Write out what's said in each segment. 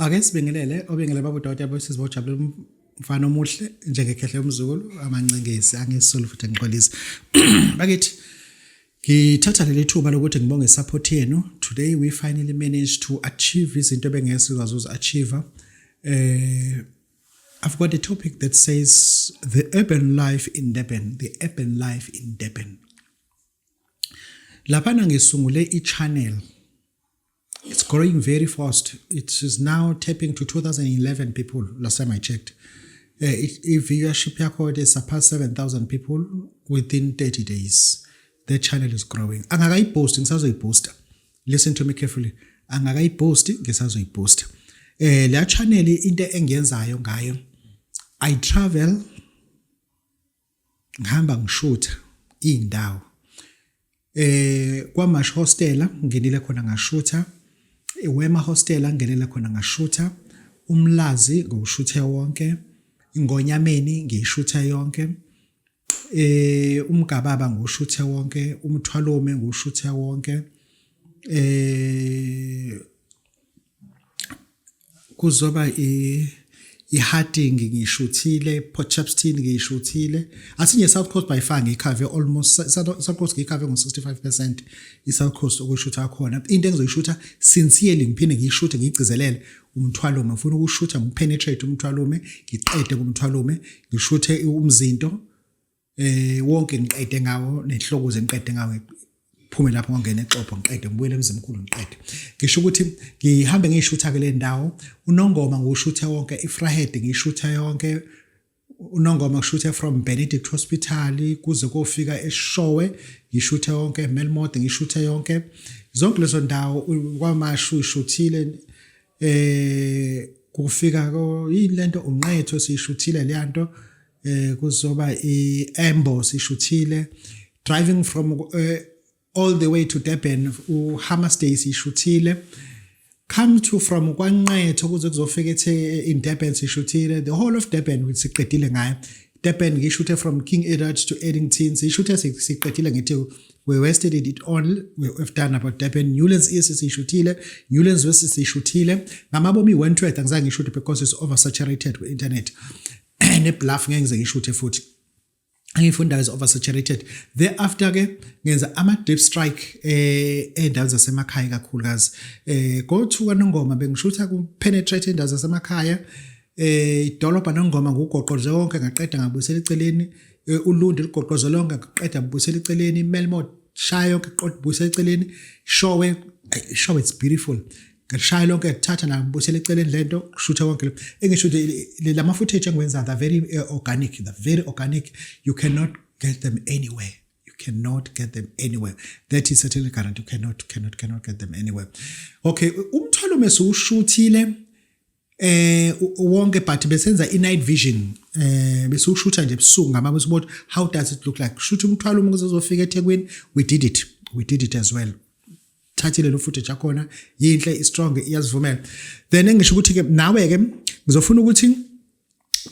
Ake sibingelele obingelele baba udokotela bosizi bojabula umfana omuhle njengekhehle yomzukulu amancengezi angesulu futhi ngixolisa. Bakithi ngithatha leli thuba lokuthi ngibonge support yenu. Today we finally managed to achieve izinto ebengeke sikwazi uzi-achieve. I've got a topic that says the urban life in Durban, the urban life in Durban. Laphana ngisungule i-channel. It's growing very fast. It is now tapping to 2011 people last time I checked. I-viewership yakho it surpassed 7,000 people within 30 days. The channel is growing. Angakayipost, ngisazoyiposta. Listen to me carefully. Angakayipost, ngisazoyiposta. La channel into engiyenzayo ngayo, I travel, ngihamba ngishutha indawo. KwaMashu hostel ngingenile khona ngashutha, eWema hostel ngingenile khona ngashutha, uMlazi ngiwushuthe wonke, iNgonyameni ngiyishuthe yonke, uMgababa ngiwushuthe wonke, uMthwalume ngiwushuthe wonke, kuzoba i-Harding ngiyishuthile, Port Shepstone ngiyishuthile. Athi nje South Coast by far ngiyikhave almost, South Coast ngiyikhave ngo-65% i-South Coast okuyishutha khona. Into engizoyishutha sincerely ngiphinde ngiyishuthe ngiyigcizelele uMthwalume. Ngifuna ukushutha ngipenetrate uMthwalume, ngiqede kuMthwalume, ngishuthe uMzinto wonke ngiqede ngawo, neHlokuze ngiqede ngawo, phume lapho ngongena eXobho ngiqede, ngibuyele eMzimkhulu ngiqede. Ngisho ukuthi ngihambe ngiyishutha ke le ndawo. UNongoma ngiwushuthe wonke, iVryheid ngiyishuthe yonke. UNongoma ngishuthe from Benedict Hospital kuze kofika eShowe, ngishuthe yonke, Melmoth ngishuthe yonke. Zonke lezo ndawo KwaMashu ishuthile, kufika ko yini lento uNqetho sishuthile le nto, kuzoba iEmbo sishuthile, driving from all the way to Durban, uHammarsdale sishuthile, come to from KwaNqetho kuze kuzofika ethe in Durban sishuthile, the whole of Durban siqedile ngayo. Durban ngishuthe from King Edward to Addington, sishuthe siqedile. Ngithi we wasted it all we have done about Durban. Newlands East sishuthile, Newlands West sishuthile ngamabomi. Wentworth angizange ngishuthe because it's oversaturated with internet, neBluff ngeke ngize ngishuthe futhi engiyifundayo is oversaturated. Thereafter ke ngenza ama deep strike endawo zasemakhaya kakhulukazi. Go to KwaNongoma, bengishutha ku penetrate indawo zasemakhaya. Idolobha Nongoma ngugoqoze wonke ngaqeda ngabuyisela eceleni. Ulundi lugoqoze lonke ngaqeda ngabuyisela eceleni. Melmoth shaya yonke qodwa buyisela eceleni. Showe, Showe, it's beautiful, ngishaya lonke kuthatha nabuyisela eceleni lento kushutha konke lo engisho ukuthi lama footage engiwenza, they're very organic, they're very organic. You cannot get them anywhere, you cannot get them anywhere. That is certainly guaranteed. You cannot, cannot, cannot get them anywhere. Okay, uMthwalume siwushuthile wonke, but besenza i-night vision, bese ushutha nje ebusuku ngama bese how does it look like, shutha uMthwalume ukuze uzofika eThekwini. We did it, we did it as well. Thathile lo footage yakhona, yinhle, i-strong, iyazivumela. Then engisho ukuthi ke nawe ke ngizofuna ukuthi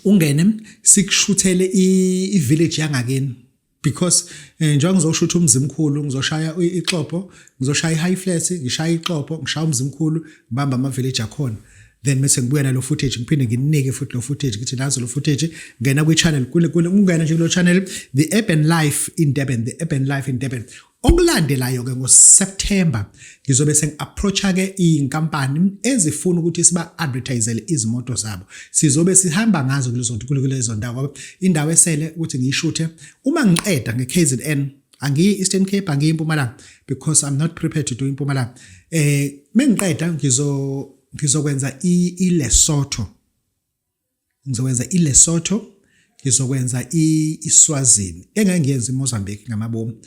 ungene sikushuthele i-village yangakini because njengoba ngizoshutha uMzimkhulu, ngizoshaya iXobho, ngizoshaya i-High Flats, ngishaya iXobho, ngishaya uMzimkhulu, ngibamba ama-village akhona. Then bese ngibuya nalo footage, ngiphinde nginike futhi lo footage, ngithi nazo lo footage, ngena kwi-channel, ungena nje kulo channel, the urban life in Durban, the urban life in Durban. Okulandelayo ke ngoSeptember ngizobe sengi-approacha ke iy'nkampani ezifuna ukuthi siba-advertisele izimoto zabo. Sizobe sihamba ngazo kulezo ndawo ngoba indawo esele ukuthi ngiyishuthe uma ngiqeda nge-KZN, angiyi Eastern Cape, angiyi Mpumalanga because I'm not prepared to do iMpumalanga. Mengiqeda ngizokwenza iLesotho, ngizokwenza iLesotho, ngizokwenza iSwazini, engeke ngiyenze iMozambique ngamabomu.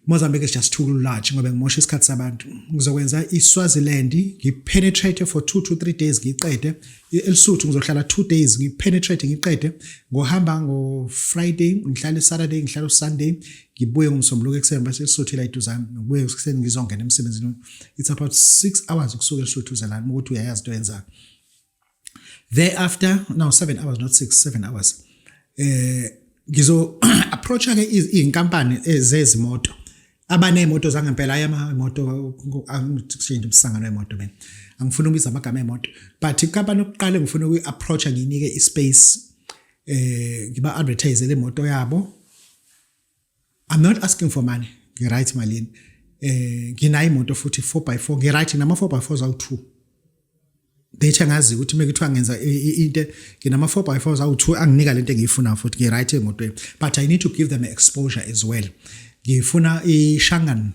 Mozambique is just too large ngoba ngimosha isikhathi sabantu. Ngizokwenza iSwaziland, ngipenetrate for 2 to 3 days ngiqede. ELesotho ngizohlala 2 days, ngipenetrate ngiqede. Ngohamba ngo Friday, ngihlala Saturday, ngihlala Sunday, ngibuye ngoMsombuluko ekuseni bese eLesotho la iduzane. Ngibuye ekuseni ngizongena emsebenzini. It's about 6 hours ukusuka eLesotho uze lana ukuthi uyayazi into oyenzayo. Thereafter, no, 7 hours, not 6, 7 hours. Ngizo approacha ke izinkampani ezezimoto abanezimoto zangempela, ayamamoto, angixchange umsangano wemoto mina, Angifuni ukubiza amagama emoto, but inkampani yokuqala engifuna ukuyi-approacha, ngiyinike i-space, ngiba advertise le moto yabo. I'm not asking for money, ngi-right malini. Nginayo imoto futhi 4x4, ngi-right nama 4x4 awu2. Bethe ngazi ukuthi uma kuthiwa ngenza into, nginama 4x4 awu2 anginika lento engiyifunayo, futhi ngi-right emotweni, but I need to give them exposure as well. Ngifuna iShangan,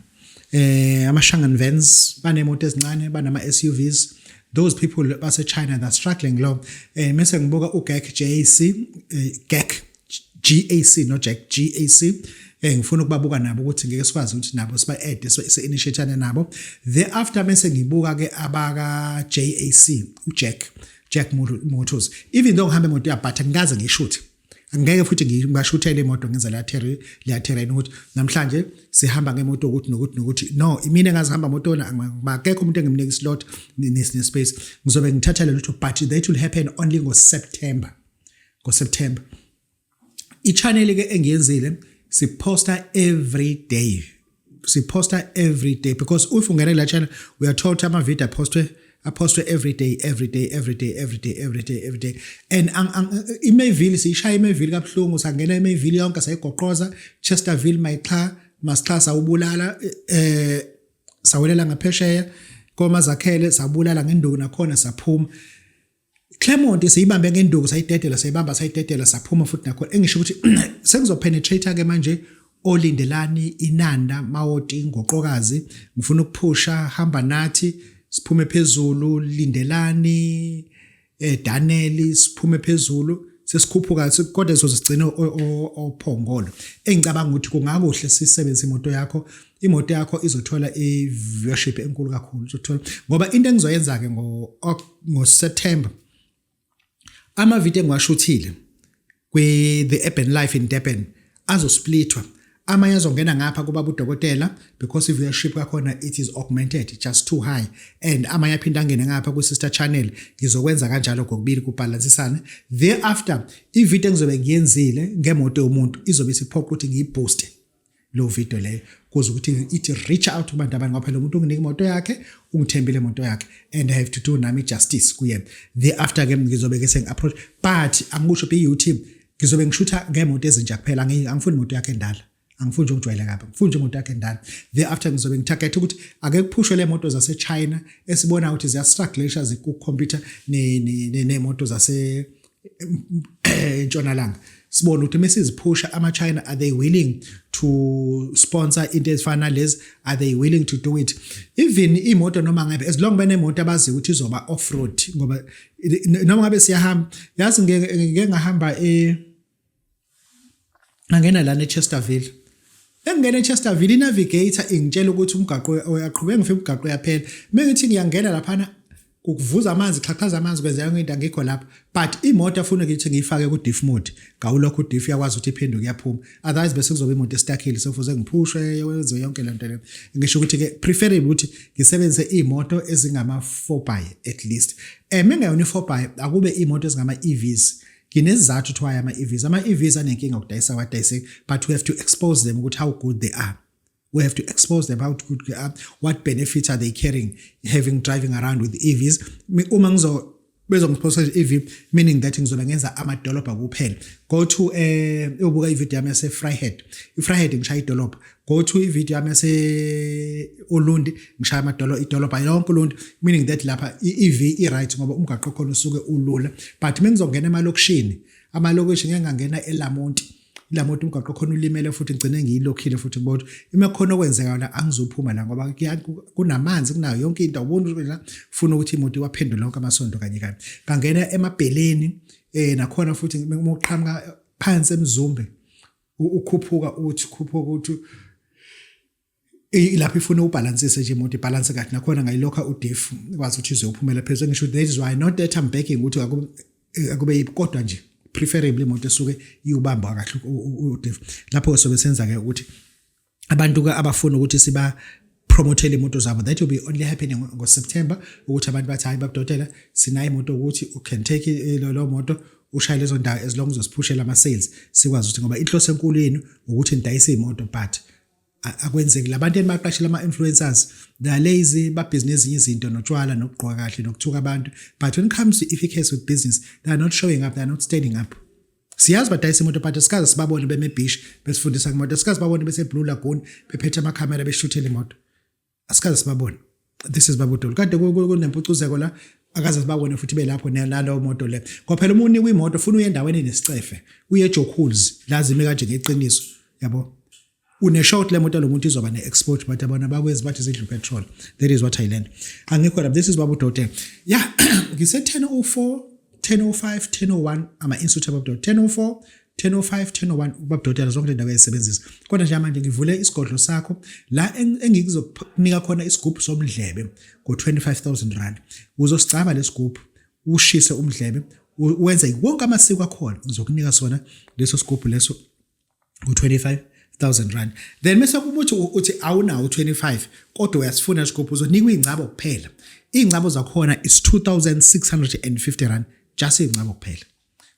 ama-Shangan vans, banemoto ezincane, banama SUVs. Those people base China that struggling lo. Mase ngibuka uGAC, JAC, GAC, GAC, no Jack, GAC. Ngifuna ukubabuka nabo ukuthi ngeke sikwazi ukuthi nabo siba add, se initiate nabo. Thereafter bese ngibuka ke abaka JAC, uJack, Jack Motors. Even though ngihambe imoto yabo, but angikaze ngishuthe, angeke futhi ngibashuthele imoto ngenza la terrain, la terrain, ukuthi namhlanje sihamba ngemoto ukuthi nokuthi nokuthi. No, imina engazihamba moto na, akekho umuntu engimnika islot ne space. Ngizobe ngithatha lelo, but that will happen only ngo September, ngo September. I-channel ke engiyenzile, siposta every day, siposta every day, because if ungena la channel uyathola ukuthi ama video apostwe every day, every day, every day, every day, every day, every day. And iMayville siyishaya, iMayville kabuhlungu, sangena iMayville yonke sayigoqoza, Chesterville, Mayixha masixhasa ubulala, sawelela ngaphesheya komazakhele, sabulala ngenduku nakhona, saphuma. Clermont siyibambe ngenduku, sayidedela, sayibamba, sayidedela, saphuma futhi nakhona. Engisho ukuthi sengizopenetrate ke manje oLindelani, Inanda, Mawoti, Ngoqokazi. Ngifuna ukuphusha, hamba nathi, siphume phezulu Lindelani, Daniel, siphume phezulu, sesikhuphuka, kodwa sizosigcina oPhongolo. Engicabanga ukuthi kungakuhle sisebenzise imoto yakho. Imoto yakho izothola i-viewership enkulu kakhulu, izothola, ngoba into engizoyenza ke ngo September, ama video engiwashuthile kwi The Urban Life in Durban azosplitwa. Amanye azongena ngapha kuba udokotela, because i-viewership kakhona it is augmented, just too high, and amanye aphinda angene ngapha kwi-sister channel. Ngizokwenza kanjalo kokubili, kubhalansisane. Thereafter ivideo engizobe ngiyenzile ngemoto yomuntu izobe isiphoqa ukuthi ngiyibooste lo video leyo, kuze ukuthi ithi reach out kubantu abanye, ngoba phela umuntu unginika imoto yakhe, ungithembile imoto yakhe, and I have to do nami justice kuyena. Thereafter ke ngizobe ke sengi-approach, but angikusho BUT ngizobe ngishutha ngemoto ezintsha kuphela. Angifuni imoto yakhe endala, angifuni nje ukujwayela kabi, ngifuni nje imoto yakhe endala. Thereafter ngizobe ngitarget ukuthi ake kuphushwe le moto zase-China esibona ukuthi ziyastrugglisha zikucompete nemoto zase entshonalanga, sibone ukuthi mesiziphusha ama-China, are they willing to sponsor into ezifana nalezi? Are they willing to do it? Even imoto noma ngabe, as long benemoto abazi ukuthi izoba off road, ngoba noma ngabe siyahamba, yazi, ngeke ngahamba ngangena lana eChesterville. Engingena eChesterville, i-navigator ingitshela ukuthi umgaqo uyaqhubeka, ngifika umgaqo uyaphela. Mengithi ngiyangena laphana, kukuvuza amanzi, xhaqhaza amanzi, kwenzeka yonke into, angikho lapha, but imoto afuna ngithi ngiyifake ku diff mode, ngawulokhu udiff uyakwazi ukuthi iphenduke, iyaphuma. Otherwise bese kuzoba imoto estakile, sofuze ngiphushwe, wenze yonke lento le. Ngisho ukuthi ke preferably ukuthi ngisebenzise imoto ezingama 4 by at least. Mengayona i4 by, akube imoto ezingama EVs. Nginesizathu ukuthi why ama EVs. Ama EVs anenkinga ukudayisa, wadayise, but we have to expose them ukuthi how good they are. We have to expose them how good they are, what benefits are they carrying, having driving around with EVs. Uma ngizo bezongisponsor EV, meaning that ngizobe ngenza amadolobha kuphela. Go to ubuka ivideo yami yase Vryheid, iVryheid ngishaya idolobha. Go to ivideo yami yase Ulundi, ngishaya amadolobha, idolobha yonke Ulundi, meaning that lapha i-EV i-right ngoba umgaqo khona usuke ulula. But mengizongena emalokishini, amalokishi ngeke ngangena eLamonti. Ilamonti umgaqo khona ulimele futhi, ngigcine ngiyilokhile futhi, ngibona ukuthi ima khona okwenzeka la, angizophuma la ngoba kunamanzi, kunayo yonke into. Awuboni ukuthi la funa ukuthi imoto iwaphendule lonke amasondo kanye kanye. Ngangena emabheleni, nakhona futhi uma uqhamuka phansi eMzumbe, ukhuphuka, uthi khuphuka, uthi lapho ifuna ubalansise nje imoto, ibalance kahle, nakhona ngayilokha udiff, ikwazi ukuthi izophumela phezulu. Ngisho that is why, not that I'm begging ukuthi akube, kodwa nje preferably imoto esuke iyubamba kahle udiff. Lapho sobe senza ke ukuthi abantu ke abafuna ukuthi siba promotele imoto zabo, that will be only happening ngo September, ukuthi abantu bathi, "Hayi babudokotela, sinayo imoto," ukuthi you can take lo moto, ushaye lezo ndawo, as long as uzosiphushela ama sales, sikwazi ukuthi, ngoba inhloso enkulu yenu ukuthi nidayise imoto, but Akwenzeki. Labantu enibaqashile, ama-influencers, they are lazy, babhizi nezinye izinto, notshwala, nokugqoka kahle, nokuthuka abantu, but when it comes to efficacy with business, they are not showing up, they are not standing up. Siyazi badayisa imoto, but asikaze sibabone beme beach besifundisa ngemoto, asikaze sibabone bese Blue Lagoon bephethe amakhamera beshuthela imoto, asikaze sibabone. This is Babudolo. Kade kunempucuzeko la, akaze sibabone futhi belapho nalowo moto le, ngoba phela uma unikwa imoto ufuna uye endaweni enesicefe, uye eJokuls lazime kanje ngeqiniso, yabo. Une-short le moto, lo muntu izoba ne-export, but abona bakwenzi, bathi zidla petrol. That is what I learned. Angikho lapho. This is Babu Dokotela. Yeah, ngise 10:04, 10:05, 10:01, ama-institute aBabu 10:04, 10:05, 10:01, uBabu Dokotela, zonke le ndawo uyayisebenzisa. Kodwa nje manje ngivule isigodlo sakho la engikuzokunika khona isigubhu somdlebe ngo-R25 000. Uzosigcaba lesigubhu, ushise umdlebe, wenze wonke amasiko akhona. Ngizokunika sona leso sigubhu leso ku-R25 000. Then mase kubuthi uthi awunawo u-25 kodwa uyasifuna isigubhu, uzonikwa iy'ngcabo kuphela. Iy'ngcabo zakhona is R2650, just iy'ngcabo kuphela.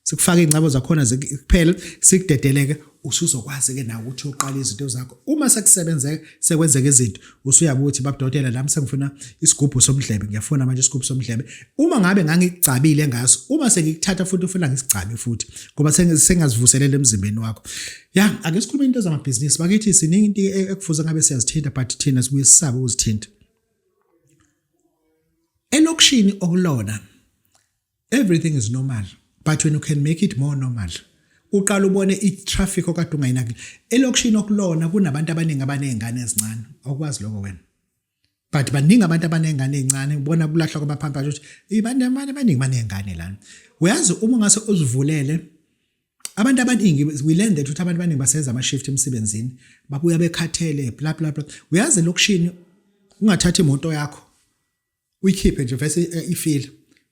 Sikufaka iy'ngcabo zakhona kuphela, sikudedeleke, usuzokwazi-ke nawe ukuthi uqale izinto zakho. Uma sekusebenzeka, sekwenzeka izinto, usuyabuka ukuthi, "Babudokotela, nami sengifuna isigubhu somdlebe, ngiyafuna manje isigubhu somdlebe." Uma ngabe ngangikugcabile ngaso, uma sengikuthatha futhi ufuna ngisigcabe futhi, ngoba sengazivuselela emzimbeni wakho. Ya, ake sikhulume into zamabhizinisi bakithi. Siningi into ekufuze ngabe siyazithinta, but thina sibuye sisabe ukuzithinta. Elokishini okulona, everything is normal, but when you can make it more normal, uqala ubone i-traffic okade ungayinaki. Elokishini okulona kunabantu abaningi abaney'ngane ezincane, awukwazi lokho wena, but baningi abantu abaney'ngane ey'ncane. Ubona kulahlwa kwamaphampa ukuthi abantu abaningi baney'ngane lana. Uyazi, uma ungase uzivulele abantu abaningi, we learn that ukuthi abantu abaningi basenza ama-shift emsebenzini, babuya bekhathele, bla bla bla. Uyazi, elokishini ungathatha imoto yakho uyikhiphe nje vese ifile,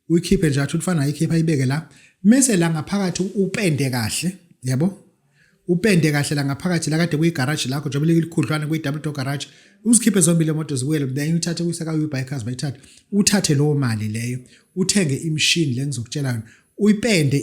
uyikhiphe nje, athi ufana ayikhiphe, ayibeke la, mese la ngaphakathi upende kahle, yabo, upende kahle la ngaphakathi la kade kuyigarage lakho, njengoba likhudlwana kuyi-double door garage. Uzikhiphe zombili imoto zibuyele, then uthathe kuyise ka-U-Bikers bayithathe, uthathe leyo mali leyo, uthenge imishini le ngizokutshela yona, uyipende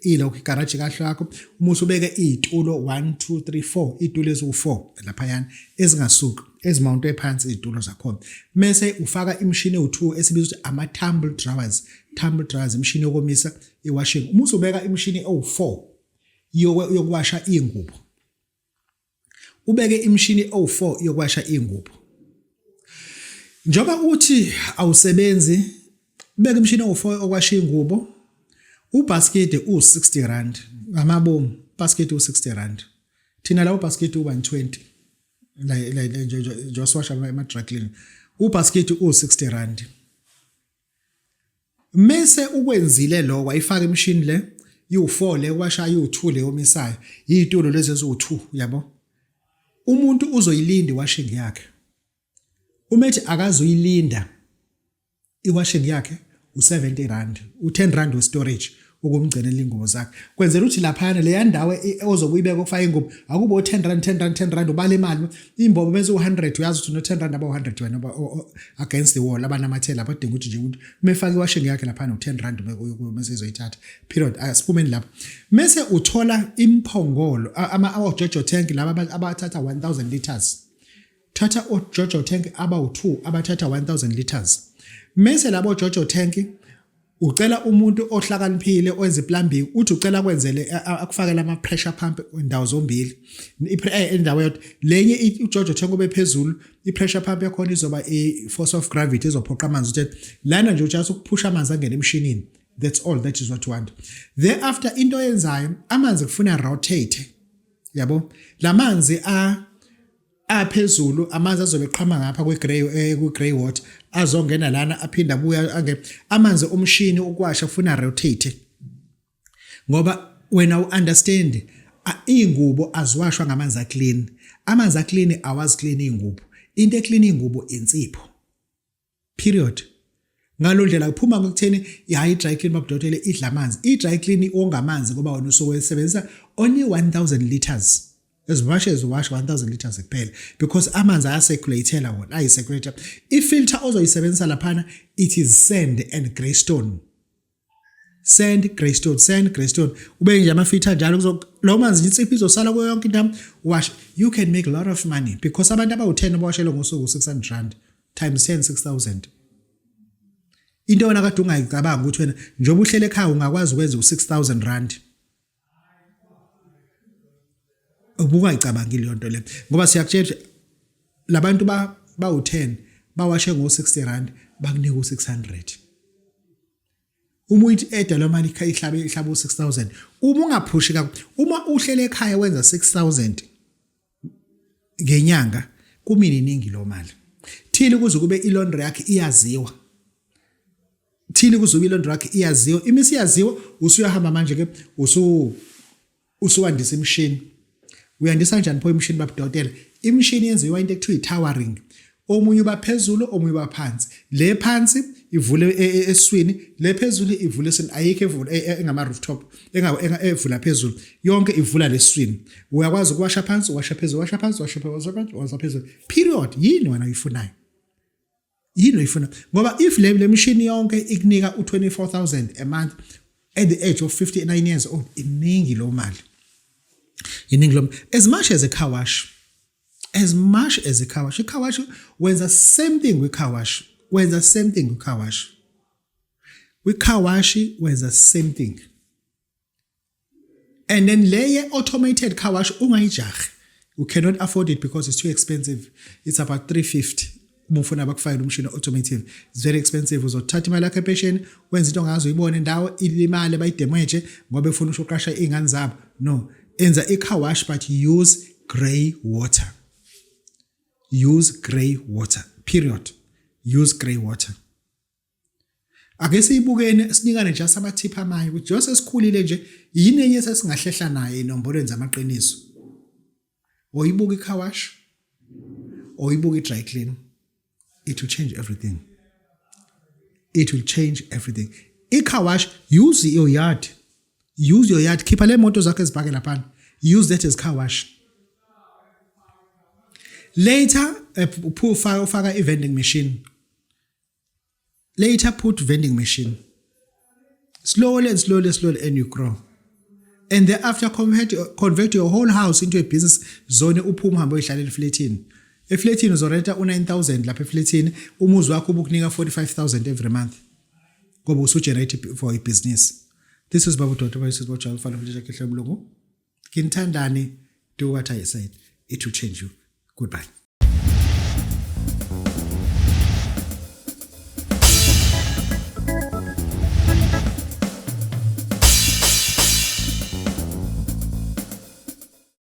ilokhu igaraji kahle yakho. Uma usubeke iy'tulo 1 2 3 4, iy'tulo eziwu-4 laphayana ezingasuki, ezimountwe phansi iy'tulo zakhona, mese ufaka imishini ewu-2 esibiza ukuthi ama-tumble dryers. Tumble dryers, imishini yokomisa i-washing. Uma usubeka imishini ewu-4 yokuwasha iy'ngubo, ubeke imishini ewu-4 yokuwasha iy'ngubo, njengoba uthi awusebenzi, beka imishini ewu-4 okwasha iy'ngubo. Ubhasikidi u-R60 ngamabomu, ubhasikidi u-R60. Thina la ubhasikidi u-120 la nje nje siwasha ama-dry clean, ubhasikidi u-R60. Mese ukwenzile lokho, ayifaka imishini le yiwu4 le kwasha, yiwu2 le yomisayo, izitulo lezi eziwu2, yabo. Umuntu uzoyilinda iwashing yakhe. Uma ethi akazuyilinda iwashing yakhe, u-R70, u-R10 we-storage ukumgcinela ingubo zakhe, kwenzela ukuthi laphana leya ndawo ozobe uyibeka ukufaka ingubo akubo R10, R10, R10, ubala imali imbobo bese u100. Uyazi ukuthi no-R10 aba 100 wena against the wall abanamathela abadinga ukuthi nje ukuthi uma efaka iwashing yakhe laphana u-R10 bese izoyithatha, period. Asiphumeni lapho. Mese uthola imphongolo, ama ojojo tank laba abathatha 1000 liters. Thatha ojojo tank abawu2 abathatha 1000 liters. Mese labo jojo tank ucela umuntu ohlakaniphile owenza plumbing, uthi ucela kwenzele akufakele ama pressure pump indawo zombili, indawo yodwa lenye ujojo tank ube phezulu, i-pressure pump yakhona izoba i-force of gravity ezophoqa amanzi, uthi lana nje ujust ukuphusha amanzi angene emshinini. That's all, that is what you want. Thereafter, into oyenzayo, amanzi kufuna rotate, yabo, lamanzi a aphezulu, amanzi azobe eqhama ngapha kwe-grey water azongena lana, aphinda abuya ange amanzi omshini ukwasha kufuna rotate, ngoba wena u-understand iy'ngubo aziwashwa ngamanzi aclean. Amanzi aclean awazi clean iy'ngubo. Into eclean iy'ngubo insipho, period. Ngalo ndlela kuphuma ekutheni hayi, i-dry clean, babudokotela, idla amanzi. I-dry clean onga amanzi ngoba wena usuke usebenzisa only 1000 liters, as much as wash 1000 liters kuphela, because amanzi ayacirculatela wona, ayicirculate. I-filter ozoyisebenzisa laphana, it is sand and grey stone. Sand, Greystone, sand, Greystone. Ube nje amafitha njalo kuzo lo manzi nje insipho izosala kuyo yonke indawo. Wash. You can make a lot of money because abantu abawu-10 abawashele ngosuku 600 rand times 10 6000. Into wena kade ungayicabanga ukuthi wena njengoba uhlele ekhaya ungakwazi ukwenza u6000 rand. Ubungayicabangi leyo nto le ngoba siyakutshela labantu ba bawu-10 bawashe ngo-60 rand bakunika u-600. Uma uyithi eda lo mali ihlabe ihlabe u6000 uma ungaphushi kakhulu uma uhlele ekhaya wenza 6000 ngenyanga kumina iningi lo mali thile kuze kube ilaundry yakhe iyaziwa thile kuze kube ilaundry yakhe iyaziwa imisi iyaziwa usuyahamba manje ke usu usuwandisa imishini uyandisa kanjani pho imishini babudokotela imishini yenziwa into ekuthiwa i-towering omunye uba phezulu omunye uba phansi le phansi ivule e, e, eswini le phezulu ivule eswini ayikho evula e, engama rooftop evula phezulu yonke ivula leswini uyakwazi ukuwasha phansi uwasha phezulu washa phansi washa phezulu washa phansi washa phezulu period yini wena uyifunayo yini oyifuna ngoba if le le mishini yonke ikunika u24000 a month at the age of 59 years old iningi lo mali iningi lo as much as a car wash as much as a car wash i car wash wenza same thing kwi car wash wenza same thing kwi car wash kwi car wash wenza same thing and then le automated car wash ungayijahi you cannot afford it because it's too expensive it's about 350 uma ufuna bakufakele umshini automotive it's very expensive uzothatha imali yakho epesheni wenza into ngazo uyibone indawo ilimale bayidamage ngoba efuna usho uqasha izingane zabo no enza i-car wash but use grey water use grey water period use grey water Ake siyibukeni sinikane nje amathipha amanye ukuthi njengoba sesikhulile nje yini enye esesingahlehla nayo enombolweni zamaqiniso. Oyibuka i-car wash, oyibuka i-dry clean. It will change everything. It will change everything. I-car wash, use your yard. Use your yard. Khipha le moto zakho ezibhake laphana. Use that as car wash. Later, ufaka i-vending machine. Later put vending machine. Slowly and slowly, slowly, and you grow. And thereafter convert, convert your whole house into a business zone uphume uhambe uyihlalela efletini. Efletini uzorenta u9000 lapha efletini, umuzi wakho ubukunika 45000 every month. Ngoba usugenerate for ibhizinisi. This is Babu Dr. This is Babu Mfana Mfana Mlungu. Kinithandani, do what I said. It will change you. Goodbye.